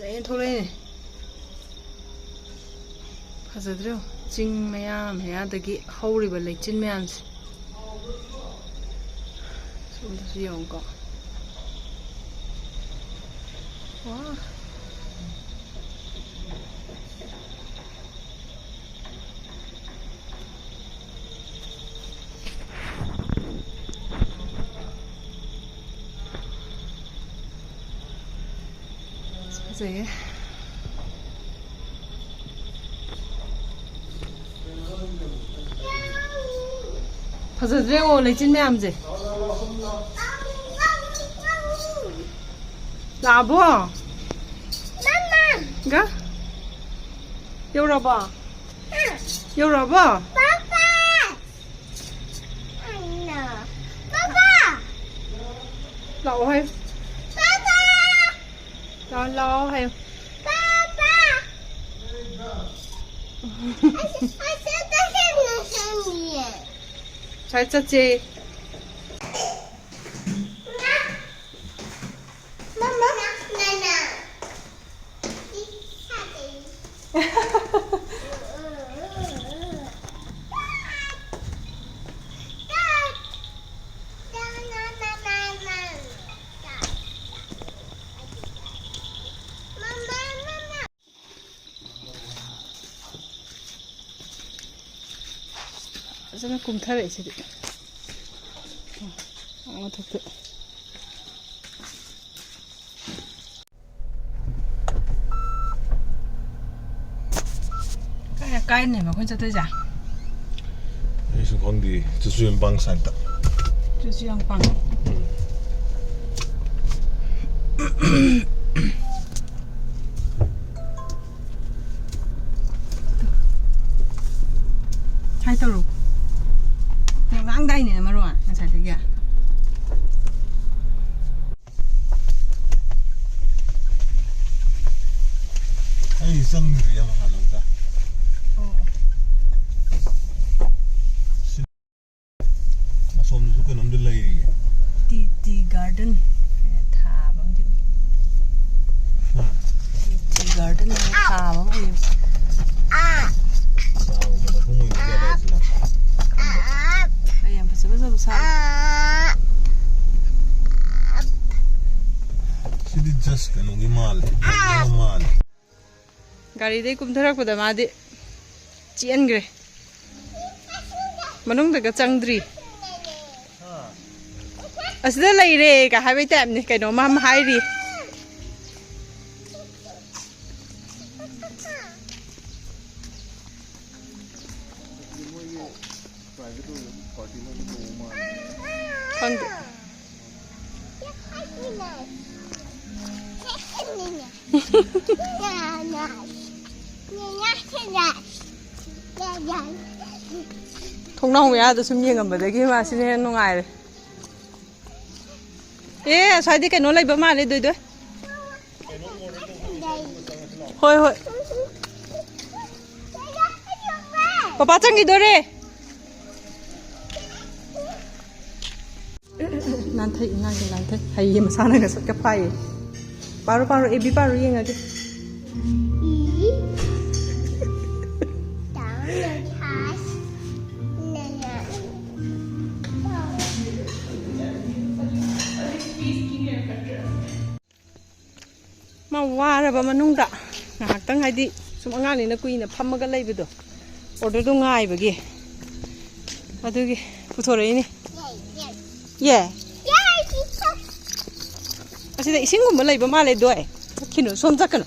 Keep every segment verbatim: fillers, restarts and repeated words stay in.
ꯑꯩꯅ ꯊꯣꯛꯂꯛꯏꯅꯦ꯫ ꯐꯖꯗ꯭ꯔꯣ? ꯆꯤꯡ ꯃꯌꯥ ꯃꯌꯥꯗꯒꯤ ꯍꯧꯔꯤꯕ ꯂꯩꯆꯤꯟ ꯃꯌꯥꯝꯁꯦ꯫ ꯁꯣꯝꯗꯁꯨ ꯌꯦꯡꯉꯨꯀꯣ꯫ ꯋꯥ꯫ ꯐꯖꯩꯌꯦ꯫ ꯐꯖꯗ꯭ꯔꯦ, ꯑꯣ, ꯂꯩꯆꯤꯟ ꯃꯌꯥꯝꯁꯦ꯫ ꯂꯥꯛꯑꯕꯣ? ꯒ? ꯌꯧꯔꯕꯣ? ꯌꯧꯔꯕꯣ? ꯂꯥꯛꯑꯣ ꯍꯥꯏꯌꯨ꯫ ꯂꯥꯛꯑꯣ, ꯂꯥꯛꯑꯣ ꯍꯥꯏꯌꯨ꯫ ꯁ꯭ꯋꯥꯏ ꯆꯠꯁꯦ꯫ ꯐꯖꯅ ꯀꯨꯝꯊꯔꯛꯏ ꯁꯤꯗꯤ꯫ ꯑꯥ ꯃꯊꯛꯇ꯫ ꯀꯥꯏ ꯀꯥꯏꯅꯦꯕ ꯑꯩꯈꯣꯏꯅ ꯆꯠꯇꯣꯏꯁꯦ? ꯑꯩꯁꯨ ꯈꯪꯗꯦ꯫ ꯆꯨꯁꯨ ꯌꯥꯝ ꯄꯥꯡ ꯁꯥꯏꯠꯇ꯫ ꯆꯨꯁꯨ ꯌꯥꯝ ꯄꯥꯡ꯫ ꯁꯥꯏ ꯇꯧꯔꯣ꯫ ꯌꯥꯝ ꯉꯥꯡꯗꯥꯏꯅꯦ ꯃꯔꯣꯟ ꯉꯁꯥꯏꯗꯒꯤ꯫ ꯑꯩ ꯆꯪꯗ꯭ꯔꯤ ꯌꯥꯝ ꯍꯥꯟꯅ ꯑꯝꯇ꯫ ꯑꯣ꯫ ꯑꯁꯣꯝꯗꯁꯨ ꯀꯩꯅꯣꯝꯗꯤ ꯂꯩꯔꯤꯌꯦ꯫ ꯇꯤ ꯇꯤ ꯒꯥꯔꯗꯦꯟ ꯍꯥꯏꯅ ꯊꯥꯕ ꯑꯃꯗꯤ ꯎꯏ꯫ ꯍꯥ꯫ ꯊꯥꯕ ꯑꯃ ꯂꯩꯌꯦ꯫ ꯆꯥꯎꯕ ꯃꯈꯣꯡ ꯑꯣꯏꯕ ꯖꯒꯥꯁꯤꯅ꯫ ꯑꯩ ꯌꯥꯝ ꯐꯖ ꯐꯖꯕ ꯁꯥꯠꯂꯤ꯫ ꯁꯤꯗꯤ just ꯀꯩꯅꯣꯒꯤ ꯃꯥꯜꯂꯦ, ꯌꯦꯜꯂꯣ ꯃꯥꯜꯂꯦ꯫ ꯒꯥꯔꯤꯗꯩ ꯀꯨꯝꯊꯔꯛꯄꯗ ꯃꯥꯗꯤ ꯆꯦꯟꯈ꯭ꯔꯦ꯫ ꯃꯅꯨꯡꯗꯒ ꯆꯪꯗ꯭ꯔꯤ꯫ ꯑꯁꯤꯗ ꯂꯩꯔꯦ ꯀ ꯍꯥꯏꯕꯩ ꯇꯥꯏꯞꯅꯤ꯫ ꯀꯩꯅꯣꯝꯃ ꯑꯃ ꯍꯥꯏꯔꯤ꯫ ꯈꯪꯗꯦ꯫ ꯊꯣꯡꯅꯥꯎ ꯃꯌꯥꯗ ꯁꯨꯝ ꯌꯦꯡꯉꯝꯕꯗꯒꯤ ꯃꯥꯁꯤꯅ ꯍꯦꯟꯅ ꯅꯨꯡꯉꯥꯏꯔꯦ꯫ ꯑꯦ, ꯑꯁ꯭ꯋꯥꯏꯗꯤ ꯀꯩꯅꯣ ꯂꯩꯕ ꯃꯥꯜꯂꯦ, ꯗꯣꯏꯗꯣꯏ꯫ ꯍꯣꯏ, ꯍꯣꯏ꯫ ꯄꯄꯥ ꯆꯪꯈꯤꯗꯣꯔꯦ꯫ ꯅꯥꯟꯊꯩ, ꯑꯉꯥꯡꯁꯦ ꯅꯥꯟꯊꯩ꯫ ꯍꯩꯌꯦ, ꯃꯁꯥꯅꯒ ꯁꯠꯀ ꯐꯥꯏꯌꯦ꯫ ꯄꯥꯔꯣ, ꯄꯥꯔꯣ, ꯑꯦ ꯕꯤ ꯄꯥꯔꯣ, ꯌꯦꯡꯉꯒꯦ꯫ ꯃꯥ ꯋꯥꯔꯕ ꯃꯅꯨꯡꯗ ꯉꯥꯏꯍꯥꯛꯇꯪ, ꯍꯥꯏꯗꯤ ꯁꯨꯝ ꯑꯉꯥꯡꯅꯤꯅ ꯀꯨꯏꯅ ꯐꯝꯃꯒ ꯂꯩꯕꯗꯣ, order ꯗꯣ ꯉꯥꯏꯕꯒꯤ, ꯑꯗꯨꯒꯤ ꯄꯨꯊꯣꯔꯛꯏꯅꯦ꯫ ꯌꯦ꯫ ꯑꯁꯤꯗ ꯏꯁꯤꯡꯒꯨꯝꯕ ꯂꯩꯕ ꯃꯥꯜꯂꯦ, ꯗꯣꯏ꯫ ꯆꯠꯈꯤꯅꯨ, ꯁꯣꯝ ꯆꯠꯀꯅꯨ꯫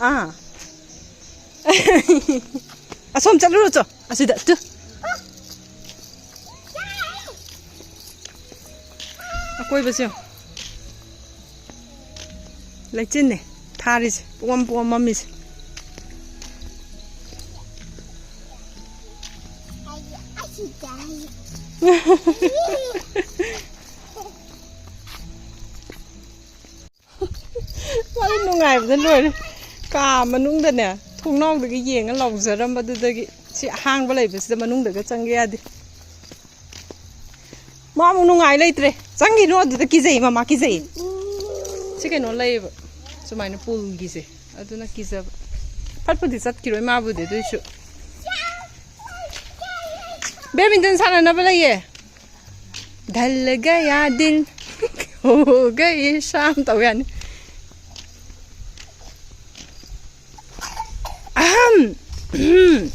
ꯑꯥ꯫ ꯑꯁꯣꯝ ꯆꯠꯂꯨꯔꯣ ꯆꯣ꯫ ꯑꯁꯤꯗ ꯇꯨ꯫ ꯑꯀꯣꯏꯕꯁꯦ ꯌꯦꯡꯉꯣ꯫ ꯂꯩꯆꯤꯟꯅꯦ ꯊꯥꯔꯤꯁꯦ, ꯄꯨꯡꯃꯝ ꯄꯨꯡꯃꯝ ꯃꯝꯃꯤꯁꯦ꯫ ꯃꯥꯗꯤ ꯅꯨꯡꯉꯥꯏꯕꯗ ꯂꯣꯏꯔꯦ꯫ ꯀꯥ ꯃꯅꯨꯡꯗꯅꯦ, ꯊꯣꯡꯅꯥꯎꯗꯒꯤ ꯌꯦꯡꯉ ꯂꯥꯎꯖꯔꯝꯕꯗꯨꯗꯒꯤ ꯁꯤ ꯑꯍꯥꯡꯕ ꯂꯩꯕꯁꯤꯗ ꯃꯅꯨꯡꯗꯒ ꯆꯪꯒꯦ ꯌꯥꯗꯦ꯫ ꯃꯥ ꯑꯃꯨꯛ ꯅꯨꯡꯉꯥꯏ ꯂꯩꯇ꯭ꯔꯦ꯫ ꯆꯪꯈꯤꯅꯨ ꯑꯗꯨꯗ, ꯀꯤꯖꯩ, ꯃꯃꯥ ꯀꯤꯖꯩ꯫ ꯁꯤ ꯀꯩꯅꯣ ꯂꯩꯌꯦꯕ, ꯁꯨꯃꯥꯏꯅ ꯄꯨꯜꯒꯤꯁꯦ꯫ ꯑꯗꯨꯅ ꯀꯤꯖꯕ꯫ ꯐꯠꯄꯨꯗꯤ ꯆꯠꯈꯤꯔꯣꯏ ꯃꯥꯕꯨꯗꯤ, ꯑꯗꯨꯏꯁꯨ꯫ ꯕꯦꯗꯃꯤꯟꯇꯟ ꯁꯥꯟꯅꯅꯕ ꯂꯩꯌꯦ꯫ ढल गया दिल, हो गए शाम ꯇꯧ ꯌꯥꯅꯤ꯫ ꯑꯍꯝ꯫ ꯎꯝ꯫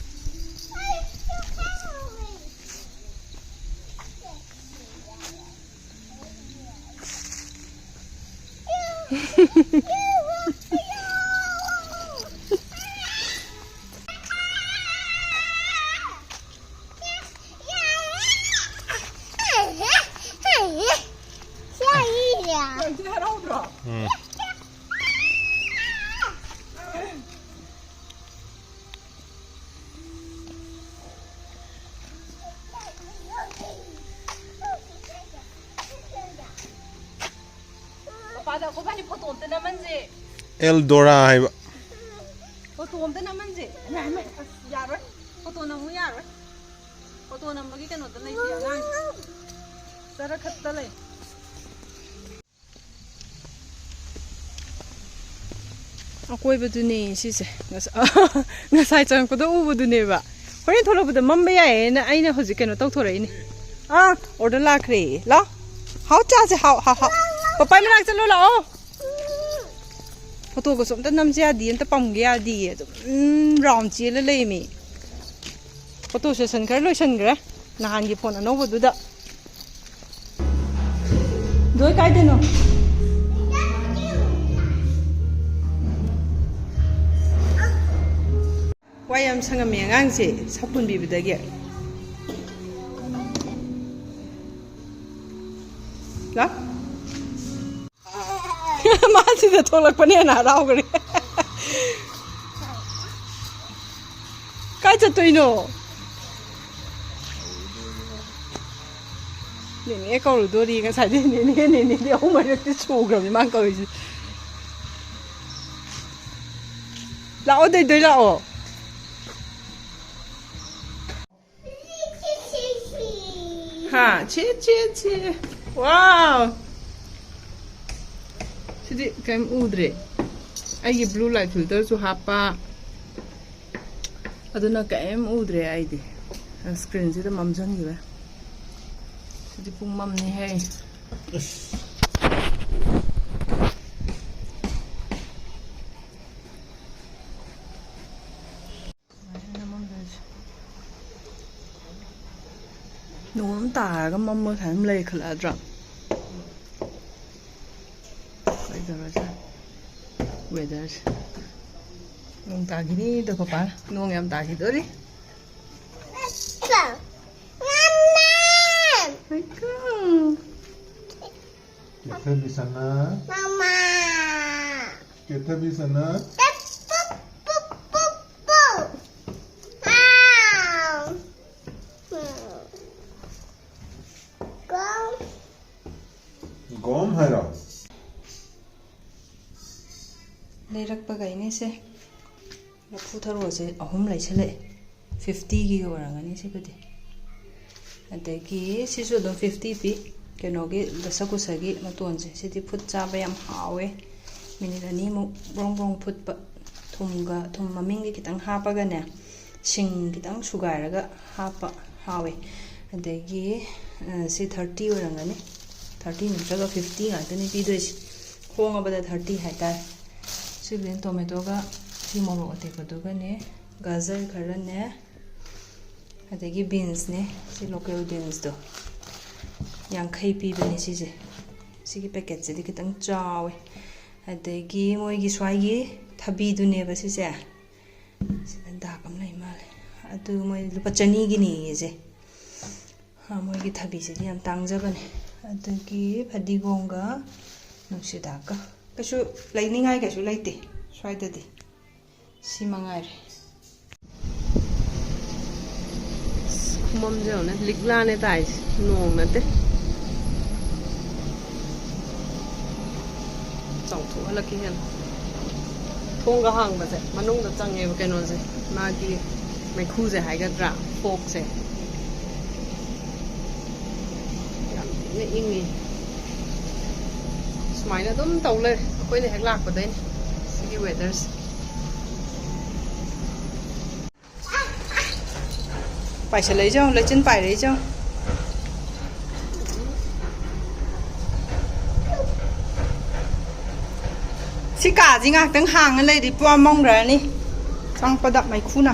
ꯃꯄꯥꯗ ꯑꯩꯈꯣꯏꯕꯥꯅꯤ ꯐꯣꯇꯣ ꯑꯝꯇ ꯅꯝꯍꯟꯁꯦ꯫ ꯑꯦꯜꯗꯣꯔꯥ ꯍꯥꯏꯕ꯫ ꯐꯣꯇꯣ ꯑꯝꯇ ꯅꯝꯍꯟꯁꯦ꯫ ꯍꯩꯃꯥ, ꯍꯩꯃꯥ, ꯑꯁ, ꯌꯥꯔꯣꯏ꯫ ꯐꯣꯇꯣ ꯅꯝꯃꯨ ꯌꯥꯔꯣꯏ꯫ ꯐꯣꯇꯣ ꯅꯝꯕꯒꯤ ꯀꯩꯅꯣꯗ ꯂꯩꯇꯦ ꯑꯉꯥꯡꯁꯦ꯫ ꯆꯔꯛꯈꯛꯇ ꯂꯩ꯫ ꯑꯀꯣꯏꯕꯗꯨꯅꯦ ꯁꯤꯁꯦ꯫ ꯉꯁ-, ꯉꯁꯥꯏ ꯆꯪꯉꯛꯄꯗ ꯎꯕꯗꯨꯅꯦꯕ꯫ ꯍꯣꯔꯦꯟ ꯊꯣꯛꯂꯛꯄꯗ ꯃꯝꯕ ꯌꯥꯏꯌꯦꯅ ꯑꯩꯅ ꯍꯧꯖꯤꯛ ꯀꯩꯅꯣ ꯇꯧꯊꯣꯔꯛꯏꯅꯦ꯫ ꯑꯥ, ꯑꯣꯔꯗꯔ ꯂꯥꯛꯈ꯭ꯔꯦ꯫ ꯂꯥꯎ꯫ ꯍꯥꯎ ꯆꯥꯁꯦ, ꯍꯥꯎ, ꯍꯥꯎ, ꯍꯥꯎ꯫ ꯄꯄꯥꯏ ꯃꯅꯥꯛ ꯆꯠꯂꯣ, ꯂꯥꯛꯑꯣ꯫ ꯐꯣꯇꯣꯒꯁꯨ ꯑꯝꯇ ꯅꯝꯖ ꯌꯥꯗꯤꯌꯦ, ꯑꯝꯇ ꯄꯝꯒꯦ ꯌꯥꯗꯤꯌꯦ꯫ ꯑꯗꯨꯝ, ꯎꯝ, ꯔꯥꯎꯟ ꯆꯦꯜꯂ ꯂꯩꯃꯤ꯫ ꯐꯣꯇꯣ ꯁꯦꯁꯟ ꯈꯔ ꯂꯣꯏꯁꯟꯈ꯭ꯔꯦ ꯅꯍꯥꯟꯒꯤ ꯐꯣꯟ ꯑꯅꯧꯕꯗꯨꯗ꯫ ꯗꯣꯏ ꯀꯥꯏꯗꯅꯣ? ꯋꯥ ꯌꯥꯝ ꯁꯪꯉꯝꯃꯦ ꯑꯉꯥꯡꯁꯦ, ꯁꯥꯄꯨꯟꯕꯤꯕꯗꯒꯤ꯫ ꯂꯥꯎ꯫ ꯃꯥ ꯁꯤꯗ ꯊꯣꯛꯂꯛꯄꯅ ꯍꯦꯟꯅ ꯍꯔꯥꯎꯈ꯭ꯔꯦ꯫ ꯀꯥꯏ ꯆꯠꯇꯣꯏꯅꯣ? ꯅꯦꯅꯦ ꯀꯧꯔꯨꯗꯣꯔꯤ꯫ ꯉꯁꯥꯏꯗꯤ ꯅꯦꯅꯦ, ꯅꯦꯅꯦꯗꯤ ꯑꯍꯨꯝ ꯃꯔꯤꯔꯛꯇꯤ ꯁꯨꯈ꯭ꯔꯕꯅꯤ ꯃꯥꯅ ꯀꯧꯔꯤꯁꯦ꯫ ꯂꯥꯛꯑꯣ, ꯗꯣꯏꯗꯣꯏ, ꯂꯥꯛꯑꯣ꯫ ꯍꯥ? ꯆꯦ, ꯆꯦ, ꯆꯦ꯫ ꯋꯥꯎ! ꯁꯤꯗꯤ ꯀꯩꯝ ꯎꯗ꯭ꯔꯦ꯫ ꯑꯩꯒꯤ blue light filterꯁꯨ ꯍꯥꯞꯄ, ꯑꯗꯨꯅ ꯀꯔꯤꯝ ꯎꯗ꯭ꯔꯦ ꯑꯩꯗꯤ꯫ Screenꯁꯤꯗ ꯃꯝꯁꯤꯟꯈꯤꯕ꯫ ꯁꯤꯗꯤ ꯄꯨꯡ ꯃꯝꯅꯤꯍꯦ꯫ ꯑꯁ꯫ ꯅꯣꯡ ꯑꯃ ꯇꯥꯔꯒ ꯃꯝꯃ ꯁꯨꯃꯥꯏꯅ ꯑꯗꯨꯝ ꯂꯩꯈꯠꯂꯛꯑꯗ꯭ꯔꯥ? ꯀꯩꯗꯧꯔꯖꯥꯠꯅꯣ? Weatherꯁꯦ꯫ ꯅꯣꯡ ꯇꯥꯈꯤꯅꯤꯗꯣ ꯄꯄꯥ꯫ ꯅꯣꯡ ꯌꯥꯝ ꯇꯥꯈꯤꯗꯣꯔꯤ꯫ ꯍꯩꯀ꯭ꯔꯨ꯫ ꯀꯦꯊꯕꯤ ꯁꯅꯥ꯫ ꯃꯃꯥ꯫ ꯀꯦꯊꯕꯤ ꯁꯅꯥ꯫ ꯄꯨꯞ, ꯄꯨꯞ, ꯄꯨꯞ, ꯄꯨꯞ꯫ ꯍꯥꯎ꯫ ꯎꯝ꯫ ꯀꯣ꯫ ꯒꯣꯝ ꯍꯥꯏꯔꯣ? ꯂꯩꯔꯛꯄꯒꯩꯅꯦ ꯁꯦ꯫ ꯂꯐꯨ ꯊꯔꯣꯁꯦ ꯑꯍꯨꯝ ꯂꯩꯁꯜꯂꯛꯑꯦ꯫ Fiftyꯒꯤ ꯑꯣꯏꯔꯝꯒꯅꯤ ꯁꯤꯕꯨꯗꯤ꯫ ꯑꯗꯒꯤ ꯁꯤꯁꯨ ꯑꯗꯨꯝ fifty ꯄꯤ꯫ ꯀꯩꯅꯣꯒꯤ ꯗꯁꯀꯨꯁꯒꯤ ꯃꯇꯣꯟꯁꯦ꯫ ꯁꯤꯗꯤ ꯐꯨꯠ ꯆꯥꯕ ꯌꯥꯝ ꯍꯥꯎꯋꯦ꯫ ꯃꯤꯅꯤꯠ ꯑꯅꯤꯃꯨꯛ ꯕ꯭ꯔꯣꯡ ꯕ꯭ꯔꯣꯡ ꯐꯨꯠꯄ꯫ ꯊꯨꯝꯒ, ꯊꯨꯝ ꯃꯃꯤꯡꯒꯤ ꯈꯤꯇꯪ ꯍꯥꯞꯄꯒꯅꯦ, ꯁꯤꯡ ꯈꯤꯇꯪ ꯁꯨꯒꯥꯏꯔꯒ ꯍꯥꯞꯄ ꯍꯥꯎꯋꯦ꯫ ꯑꯗꯒꯤ, ꯑ, ꯁꯤ thirty ꯑꯣꯏꯔꯝꯒꯅꯤ꯫ Thirty ꯅꯠꯇ꯭ꯔꯒ fifty ꯉꯥꯛꯇꯅꯤ ꯄꯤꯗꯣꯏꯁꯦ꯫ ꯍꯣꯡꯉꯕꯗ thirty ꯍꯥꯏꯇꯥꯔꯦ꯫ ꯁꯤ green tomatoꯒ ꯁꯤ ꯃꯣꯔꯣꯛ ꯑꯇꯦꯛꯄꯗꯨꯒꯅꯦ, ꯒꯖꯔ ꯈꯔꯅꯦ, ꯑꯗꯒꯤ beansꯅꯦ, ꯁꯤ local beansꯇꯣ ꯌꯥꯡꯈꯩ ꯄꯤꯕꯅꯦ ꯁꯤꯁꯦ꯫ ꯁꯤꯒꯤ packetꯁꯤꯗꯤ ꯈꯤꯇꯪ ꯆꯥꯎꯋꯦ꯫ ꯑꯗꯒꯤ ꯃꯣꯏꯒꯤ ꯁ꯭ꯋꯥꯏꯒꯤ ꯊꯕꯤꯗꯨꯅꯦꯕ ꯁꯤꯁꯦ꯫ ꯁꯤꯗ ꯗꯥꯛ ꯑꯃ ꯂꯩ ꯃꯥꯜꯂꯦ꯫ ꯑꯗꯨ ꯃꯣꯏ ꯂꯨꯄꯥ ꯆꯅꯤꯒꯤꯅꯦꯌꯦ ꯁꯦ꯫ ꯑ, ꯃꯣꯏꯒꯤ ꯊꯕꯤꯁꯤꯗꯤ ꯌꯥꯝ ꯇꯥꯡꯖꯕꯅꯦ꯫ ꯑꯗꯒꯤ ꯐꯗꯤꯒꯣꯝꯒ ꯅꯨꯡꯁꯤꯗꯥꯛꯀ꯫ ꯀꯩꯁꯨ ꯂꯩꯅꯤꯡꯉꯥꯏ ꯀꯩꯁꯨ ꯂꯩꯇꯦ ꯁ꯭ꯋꯥꯏꯗꯗꯤ꯫ ꯁꯤ ꯃꯉꯥꯏꯔꯦ꯫ ꯑꯁ, ꯈꯨꯃꯝꯁꯦ ꯌꯦꯡꯉꯨꯅꯦ, ꯂꯤꯛꯂꯥꯅꯦ ꯇꯥꯏꯁꯦ, ꯅꯣꯡ ꯅꯠꯇꯦ꯫ ꯆꯥꯎꯊꯣꯛꯍꯜꯂꯛꯀꯦ ꯍꯦꯟꯅ꯫ ꯊꯣꯡꯒ ꯍꯥꯡꯕꯁꯦ ꯃꯅꯨꯡꯗ ꯆꯪꯉꯦꯕ, ꯀꯩꯅꯣꯁꯦ, ꯃꯥꯒꯤ ꯃꯩꯈꯨꯁꯦ ꯍꯥꯏꯒꯗ꯭ꯔꯥ, fogꯁꯦ꯫ ꯌꯥꯝ ꯊꯤꯅ ꯏꯪꯉꯤ꯫ ꯁꯨꯃꯥꯏꯅ ꯑꯗꯨꯝ ꯇꯧ ꯂꯩꯔꯦ ꯑꯩꯈꯣꯏꯅ ꯍꯦꯛ ꯂꯥꯛꯄꯗꯩꯅꯦ꯫ ꯁꯤ Weatherꯁꯦ꯫ ꯄꯥꯏꯁꯜꯂꯛꯏꯁꯦ ꯌꯦꯡꯉꯨ, ꯂꯩꯆꯤꯟ ꯄꯥꯏꯔꯛꯏꯁꯦ ꯌꯦꯡꯉꯨ꯫ ꯁꯤ ꯀꯥꯁꯤ ꯉꯥꯏꯍꯥꯛꯇꯪ ꯍꯥꯡꯉ ꯂꯩꯔꯗꯤ ꯄꯨꯔꯥ ꯃꯝꯈ꯭ꯔꯅꯤ꯫ ꯆꯪꯉꯛꯄꯗ ꯃꯩꯈꯨꯅ꯫